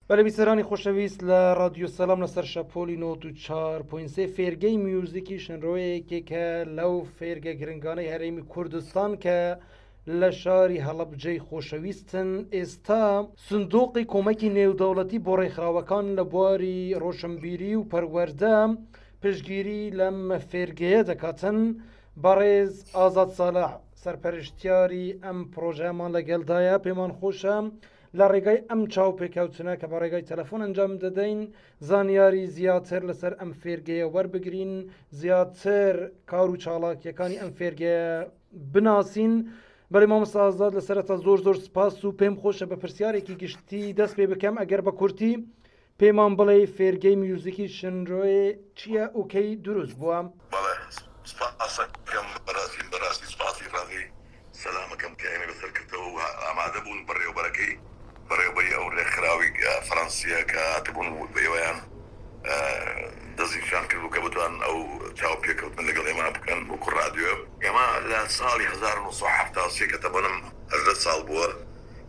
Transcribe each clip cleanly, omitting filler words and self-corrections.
بەلێ بیسەرانی خۆشەویست لە ڕادیۆ سەلام لەسەر شەپۆلی 94.3 فێرگەی میوزیکی شنرۆیە یەکێکە لەو فێرگە گرنگانەی هەرێمی کوردستان کە لە شاری هەڵەبجەی خۆشەویستن ئێستا سندوقی کۆمەکی نێودەوڵەتی بۆ ڕێکخراوەکان لە بواری ڕۆشنبیری و پەروەردە پشتگیری لەم فێرگەیە دەکاتن بەڕێز ئازاد ساڵح سەرپەرشتیاری ئەم پڕۆژەمان لەگەڵدایە پێمان خۆشە لە ڕێگای ئەم چاوپێکەوتنە کە بە ڕێگای تەلەفۆن ئەنجام دەدەین زانیاری زیاتر لەسەر ئەم فێرگەیە وەربگرین زیاتر کار و چاڵاکیەکانی ئەم فێرگەیە بناسین بەڵێ مامۆستا ئازاد لە سەرەتا زۆر زۆر سپاس و پێم خۆشە بە پرسیارێکی گشتی دەست پێ بکەم ئەگەر بە کورتی پێمان بڵێ فێرگەی میوزیکی شنرۆێ چییە و کەی دروست بووە؟ بەڵێ سپاسەکەم بەڕاستی بەڕاستی سپاسی ڕاڤەی سەلامەکەم کە ئێمەی بەسەر کردەوە و ئامادە بوون بەڕێوەبەرەکەی بەڕێوەبەری ئەو ڕێکخراوی فەرەنسیە کە هاتبوون و ئێوەیان دەستنیشان کردبوو کە بتوانن ئەو چاوپێکەوتنە لەگەڵ ئێمە بکەن وەکو ڕادیۆ. ئێمە لە ساڵی 1973 کە تەمەنم 18 ساڵ بووە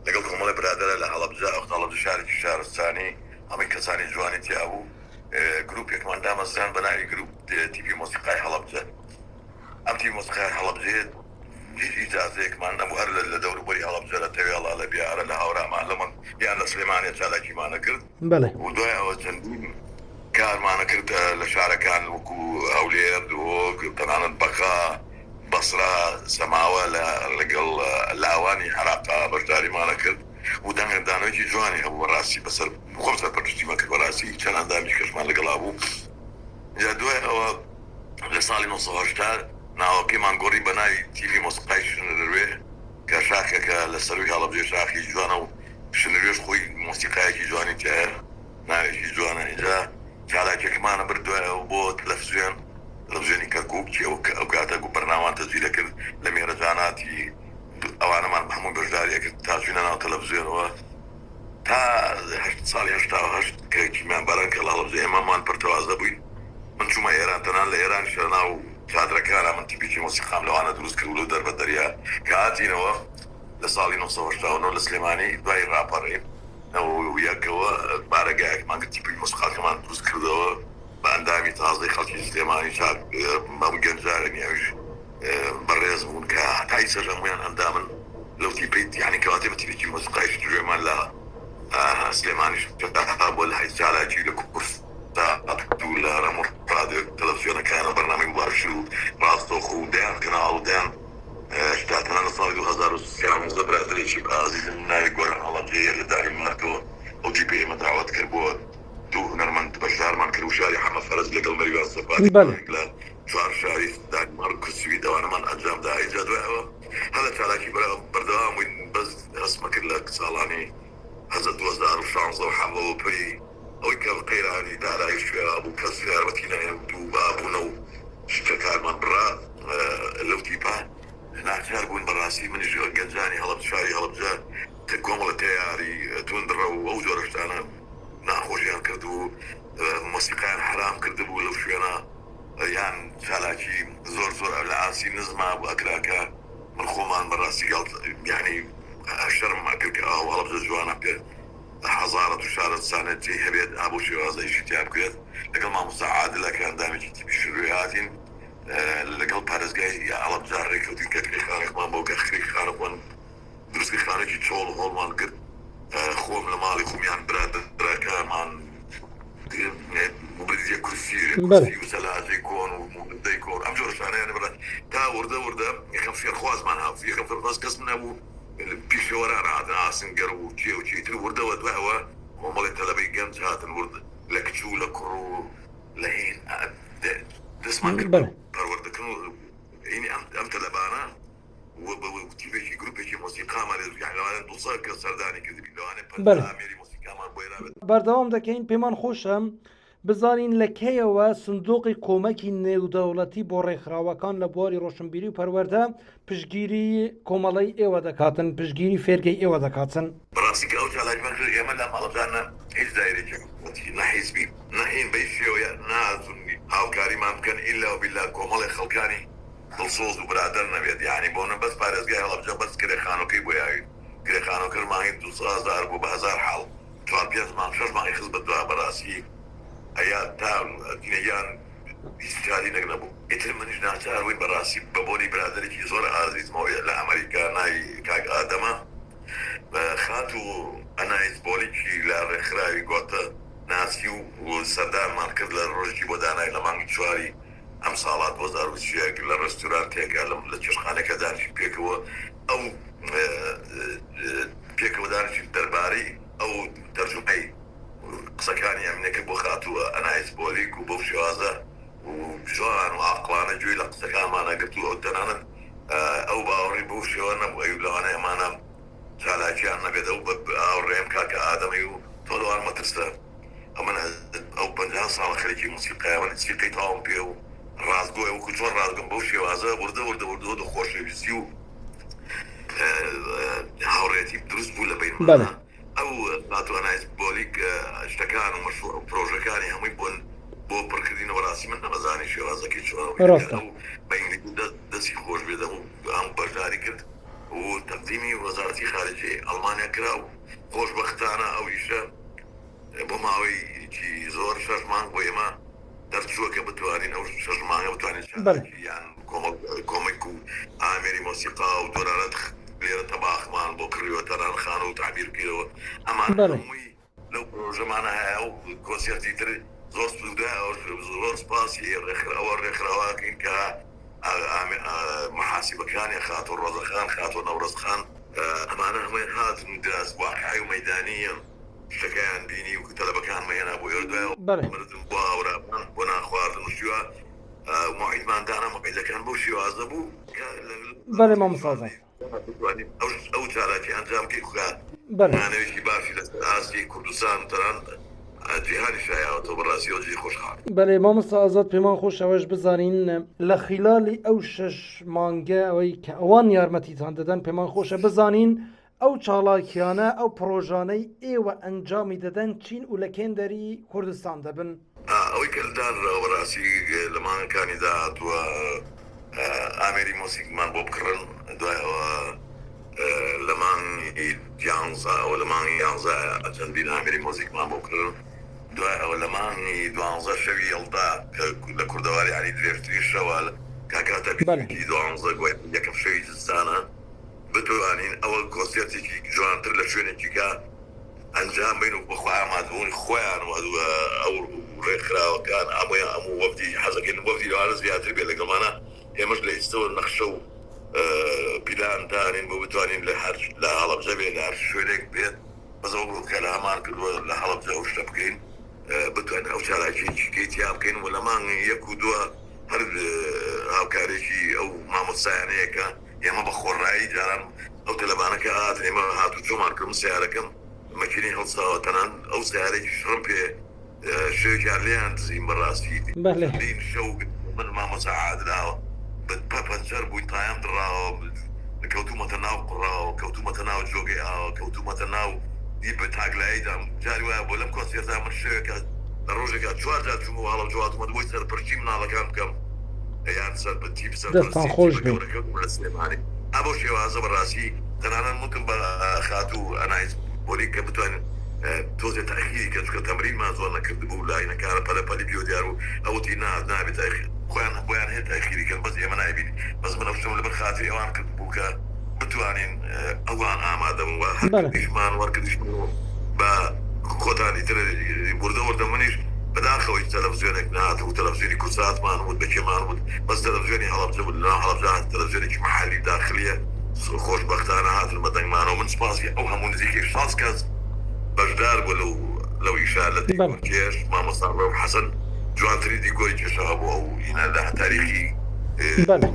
لەگەڵ کۆمەڵی برادەرە لە هەڵەبجە، ئەو هەڵەبجە شارێکی شارستانی هەمووی کەسانی جوانی تیا بوو، گروپێکمان دامەزراند بە ناوی گروپ تیپی مۆسیقای هەڵەبجە. ئەم تیپی مۆسیقای هەڵەبجەیە هیچ ئیجازەیەکمان نەبوو، هەر لە دەوروبەری هەڵەبجە، لە تەوێڵە، لە بیارە، لە هەورامان، لە مەن یان لە سلێمانیە چالاکیمانە کرد. بەڵێ. و دوای ئەوە چەندین کارمانە کرد لە شارەکان وەکو هەولێر، دهۆک، تەنانەت بەغا، بەسرە، سەماوە لە لەگەڵ لاوانی عێراقا بەشداریمانە کرد و دانەوەیەکی جوانی هەبوو بەڕاستی بەسەر خۆم سەرپەرشتیمان کرد بەڕاستی چەند ئەندامی کەشمان لەگەڵا بوو. جا دوای ئەوە لە ساڵی 1970 ناوەکەیمان گۆڕی بە ناوی تیپی مۆسیقای شنروێ کە شاخێکە لە سەرووی هەڵەبجەی شاخی جوانە و شنروێش خۆی مۆسیقایەکی جوانی تیایە ناوێکی جوانە. ئینجا چالاکیەکەمانە برد دوای ئەوە بۆ تەلەفزیۆن، تەلەفزیۆنی کەرکوک چی ئەو کاتە گو بەرنامان تەسجیلە کرد لە مێرەجاناتی ئەوانەمان هەموو بەشداری ئەکرد تا چوینە ناو تەلەفزیۆنەوە تا ساڵی 88 کە کیمیاباران کە لە هەڵەبجە ئێمەمان پەرتەوازە بووین من چوومە ئێران تەنان لە ئێرانیش لە ناو چادرەکانا من تیپێکی مۆسیقام لەوانە دروست کرد و لەو دەربەدەریە کە هاتینەوە لە ساڵی 1989 لە سلێمانی دوای ڕاپەڕین یەکەوە بارەگایەکمان کرد تیپی مۆسیقاکەمان دروست کردەوە بە ئەندامی تازەی خەڵکی سلێمانی چاک هەموو گەنجارێنی ئەویش بەڕێز بوون کە تا ئیسەش هەموویان ئەندامن لەو تیپەی یانی کەواتێ بە تیپێکی مۆسیقای ستودیۆمان لە سلێمانیش هەبووە لە چالاکی لە کورسات و لە هەموو ڕادیۆ تەلەفزیۆنەکان و بەرنامەی مباشر و ڕاستەوخۆ و دەیان کەناڵ و دەیان شتا تەنها لە ساڵی 2013 برادەرێکی ئازیزم ناوی گۆران هەڵەبجەیە لە دانیمارکەوە ئەو تیپەی ئێمە داوەت کرد بۆ دوو هونەرمەند بەشدارمان کرد و شاری حەمە فەرەج لەگەڵ مەریوان سەفاری لە چوار شاری دانیمارک و سوید ئەوانەمان ئەنجام دا. ئینجا دوای ئەوە هەر لە چالاکی بەردەوام بووین بەس هەستمە کرد لە ساڵانی هەزە 2016 و حەڤەوە پێی ئەوەی کە قەیرانی دارایی شوێ بوو کەس یارمەتی نەهێبوو و ئابوونە و شتەکانمان بڕا لەو تیپە ناچار بوون بەڕاستی منیش گەنجانی هەڵەبجە شاری هەڵەبجە کۆمەڵە تەیاری توندڕەو و ئەو جۆرە شتانە ناخۆشیان کرد و مۆسیقایان حەرام کردبوو لەو شوێنە یان چالاکی زۆر زۆر لە ئاستی نزما بوو ئەکرا کە من خۆمان بەڕاستی گاڵ یانی شەرم ئەکرد کە ئەو هەڵەبجە جوانە پێ حەزارەت و شارستانێتی هەبێت ئا بەو شێوازە ئیشی تیا بکرێت لەگەڵ مامۆستا عادلە کە ئەندامێکی تیپی شروێ هاتین لەگەڵ پارێزگای هەڵەبجە ڕێککەوتین کە کرێخانێکمان بۆ کە کرێخانەکمان دروستی خانێکی چۆڵ هۆڵمان کرد خۆم لە ماڵی خۆمیان برادەرەکانمان مبدیە کورسی بەڵێ. کورسی و سەلاجەی کۆن و مبدەی کۆن ئەم جۆرە شتانەیان بڕە تا وردە وردە یەکەم فێرخوازمان هات یەکەم فێرخواز کەس نەبوو پیشەوەران هاتن ئاسنگەر و کێ و کێ تر وردەوە دوای ئەوە کۆمەڵێک تەلەبەی گەنج هاتن ورد لە کچ و لە کوڕ و لە هین دەستمان کرد بە بەڵێ. پەروەردەکردن و هینی ئەم ئەم تەلەبانە و بە تیپێکی گروپێکی مۆسیقامان لێ دروست یانی لەوانەیە 200 کەس سەردانی کردبین لەوانەیە 50 بەڵێ. ئامێری مۆسیقامان بۆ هێنابێت. بەردەوام دەکەین پێمان خۆشە بزانین لە کەیەوە سندوقی کۆمەکی نێودەوڵەتی بۆ ڕێکخراوەکان لە بواری ڕۆشنبیری و پەروەردە پشتگیری کۆمەڵەی ئێوە دەکاتن پشتگیری فێرگەی ئێوە دەکاتن؟ بەڕاستی کە ئەو چالاکیمان کرد ئێمە لە ماڵەدا نە هیچ دایرەیەکی حکومەتی نە حیزبی نە هین بە هیچ شێوەیە ناهاتوون هاوکاریمان بکەن ئیلا و بیلا کۆمەڵێک خەڵکانی دڵسۆز و برادەر نەبێت یانی بۆ من بەس پارێزگای هەڵەبجە بەس کرێ خانۆکەی بۆ یاوین کرێ خانۆکەش مانگی 200 هەزار بوو بە هەزار حاڵ. چوار پێنج مانگ شەش مانگی خست بە دوا بەڕاستی ئەیا تا یان هیچ چارینەک نەبوو ئیتر منیش ناچار بووین بەڕاستی بە بۆنی برادەرێکی زۆر ئازیزمەوە لە ئەمەریکا ناوی کاک ئادەمە خاتوو ئەنایس بۆلیکی لە ڕێکخراوی گۆتە ناسی و سەردانمان کرد لە ڕۆژێکی بۆ دانای لە مانگی چواری ئەم ساڵا 2021 لە ڕێستورانتێکا لە چێشتخانێکا دانیشتین پێکەوە ئەو پێکەوە دانیشتین دەربارەی ئەو تەرجومەی قسەکانی ئەمنە کرد بۆ خاتوو ئەنایس بۆلیک و بەو شێوازە و جوان و عاقڵانە گوێی لە قسەکانمان ئەگرت و ئەو تەنانەت ئەو باوەڕی بەو شێوە نەبوو ئەیوت لەوانەیە ئەمانە چالاکیان نەبێت ئەو هاوڕێم کاکە ئادەمەی و تۆ لەوان مەترسە ئەمن ئەو 50 ساڵە خەریکی موسیقایە من سیقەی تەواوم پێ و ڕاستگۆیە وەکو چۆن ڕاستگۆم بەو شێوازە وردە وردە وردە وردە خۆشەویستی و هاوڕێتی دروست بوو لە بەینمانە. ئەو ناتوانایس بۆلیک شتەکان و مەشروع و پرۆژەکانی هەمووی بۆن بۆ پڕکردینەوە بەڕاستی من نەمەزانی شێوازەکەی چۆنە و ڕاستە. ئەو بە ئینگلیزی دەست دەستی خۆش بێت هەموو هەموو بەشداری کرد و تەقدیمی وەزارەتی خارجیەی ئەڵمانیا کرا و خۆشبەختانە ئەو ئیشە بۆ ماوەیەکی زۆر شەش مانگ بۆ ئێمە دەرچووە کە بتوانین ئەو شەش مانگە بتوانین بەڵێ. چالاکی یان کۆمەڵ کۆمەک و ئامێری مۆسیقا و دۆلارات لێرە تەباخمان بۆ کڕیوە تەنان خانوو تەعمیر بکەیەوە ئەمانە بەڵێ. هەمووی لەو پرۆژەمانە هەیە و کۆنسێرتی تر زۆر سوودە زۆر سپاسی ڕێکخراوە ڕێکخراوەکەین کە محاسبەکانی خاتوو ڕۆزەخان خاتوو نەورەزخان ئەمانە هەموویان هاتن و دراس واقعی و مەیدانییە شتەکەیان بینی و تەلەبەکانم هێنا بۆ ئێرە دوای بەڵێ. مردم بۆ هاورامان بۆ نان خواردن و شتیوا موعیدمان دانا موعیدەکان بەو شێوازە بوو کە لە بەڵێ مامۆستا ئازاد. بتوانین ئەو ئەو چالاکی ئەنجام بکەین کە بەڵێ. مانەوێکی باشی لەسەر ئاستی کوردستان و تەنان جیهانی شایاوەتەوە بەڕاستی ئەو جێی خۆشحاڵی. بەلێ مامۆستا ئازاد پێمان خۆشە ئەوەش بزانین لە خیلالی ئەو شەش مانگە ئەوەی کە ئەوان یارمەتیتان دەدەن پێمان خۆشە بزانین ئەو چاڵاکیانە، ئەو پڕۆژانەی ئێوە ئەنجامی دەدەن چین و لە کێندەری کوردستان دەبن؟ ئەوەی کە دانراوە بەڕاستی لە مانگەکانی داهاتووە ئامێری مۆسیکمان بۆ بکڕن، دوای ئەوە لە مانگی یانزە ئەوە لە مانگی یانزە چەندین ئامێری مۆزیکمان بۆ بکڕن، دوای ئەوە لە مانگی دوانزە شەوی یەڵدا کە لە کوردەواری یانی درێژترین شەوە کە کاتە بیستی دوانزە گۆیا یەکەم شەوی زستانە. بتوانین ئەوە کۆنسێرتێکی جوانتر لە شوێنێکی کە ئەنجام بین و بەخوا ئامادەبوونی خۆیان و ئەو ڕێکخراوەکان ئەمەیان ئەموو وەفدی حەزەکەین وەفدی لەوانە زیاتر بێت لەگەڵمانە ئێمەش لە ئیستەوە نەخشە و پیلان دانین بۆ بتوانین لە هەر لە هەڵەبجە بێت لە هەر شوێنێک بێت بەس ئەوە بوو کە لە هەمان کردووە لە هەڵەبجە ئەو شتە بکەین بتوانین ئەو چالاکیەکی کەی تیا بکەین و لە مانگی یەک و دووە هەر هاوکارێکی ئەو مامۆستایانەیە کە ئێمە بە خۆڕایی جاران ئەو تەلەبانە کە هاتن ئێمە هاتوچۆمان کرد من سەیارەکەم مەکینەی هەڵساوە تەنان ئەو سەیارەیەکی شڕم پێ شەوێکیان لێیان دزیم بەڕاستی بەلێ. چەندین شەو من مامۆستا عادل ئاوە بە پە پەنچەر بووین تایەم دڕاوە کەوتوومەتە ناو قوڕاوە کەوتوومەتە ناو جۆگەی ئاوە کەوتوومەتە ناو دی بە تاگلایی دام جاری وایە بۆ لەم کۆنسێرتا من شەوێکە لە ڕۆژێکا چوار جار چوومەوە هەڵەبجە هاتوومەتە بۆی سەرپەرشتی مناڵەکان بکەم یان سەر تیپ دەستان سەرپەرستی خۆش تیپە بێ. گەورەکە بووم لە سلێمانی ئا بەو شێوازە بەڕاستی تەنانەت وتم بە خاتوو ئەنایس بۆلی کە بتوانین تۆزێ تاخیری کەن چونکە تەمرینمان زۆر نەکردبوو لاینەکانە پەلە پەلی پێوە دیار بوو ئەو وتی نا نابێ تاخیر خۆیان بۆیان هەیە تاخیری کەن بەس ئێمە نایبینین بەس من ئەو شتەم لەبەر خاتری ئەوان کردبوو کە بتوانین ئەوان ئامادە بن و هەر بەڵێ. کردیشمان وەر کردیشمان و بە خۆتان ئیتر وردە وردە منیش بەداخەوە هیچ تەلەفزیۆنێک نەهاتبوو تەلەفزیۆنی کوردساتمان وت بە کێمان وت بەس تەلەفزیۆنی هەڵەبجە بوو لەناو هەڵەبجە هات تەلەفزیۆنێکی مەحەلی داخلیە خۆشبەختانە هاتن بە دەنگمانەوە من سوپاسی ئەو هەموو نزیکەی 60 کەس بەشدار بوو لەو لەو ئیشە لە بەڵێ. دیکۆر کێش مامۆستا ڕێو حەسەن جوانترین دیکۆری کێشا هەبوو ئەو ئینە لە تاریخی بەڵێ.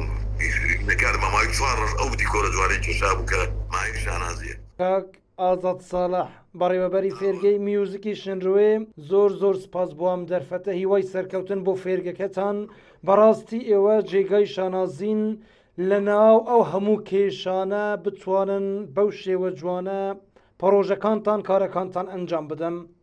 نەکار ماماوەی چوار ڕۆژ ئەو دیکۆرە جوانەی کێشا بوو کە مایەی شانازیە. کاک ئازاد ساڵح، بەڕێوەبەری فێرگەی میوزیکی شنروێ، زۆر زۆر سپاس بۆ ئەم دەرفەتە، هیوای سەرکەوتن بۆ فێرگەکەتان، بەڕاستی ئێوە جێگای شانازین لەناو ئەو هەموو کێشانە بتوانن بەو شێوە جوانە پڕۆژەکانتان کارەکانتان ئەنجام بدەن.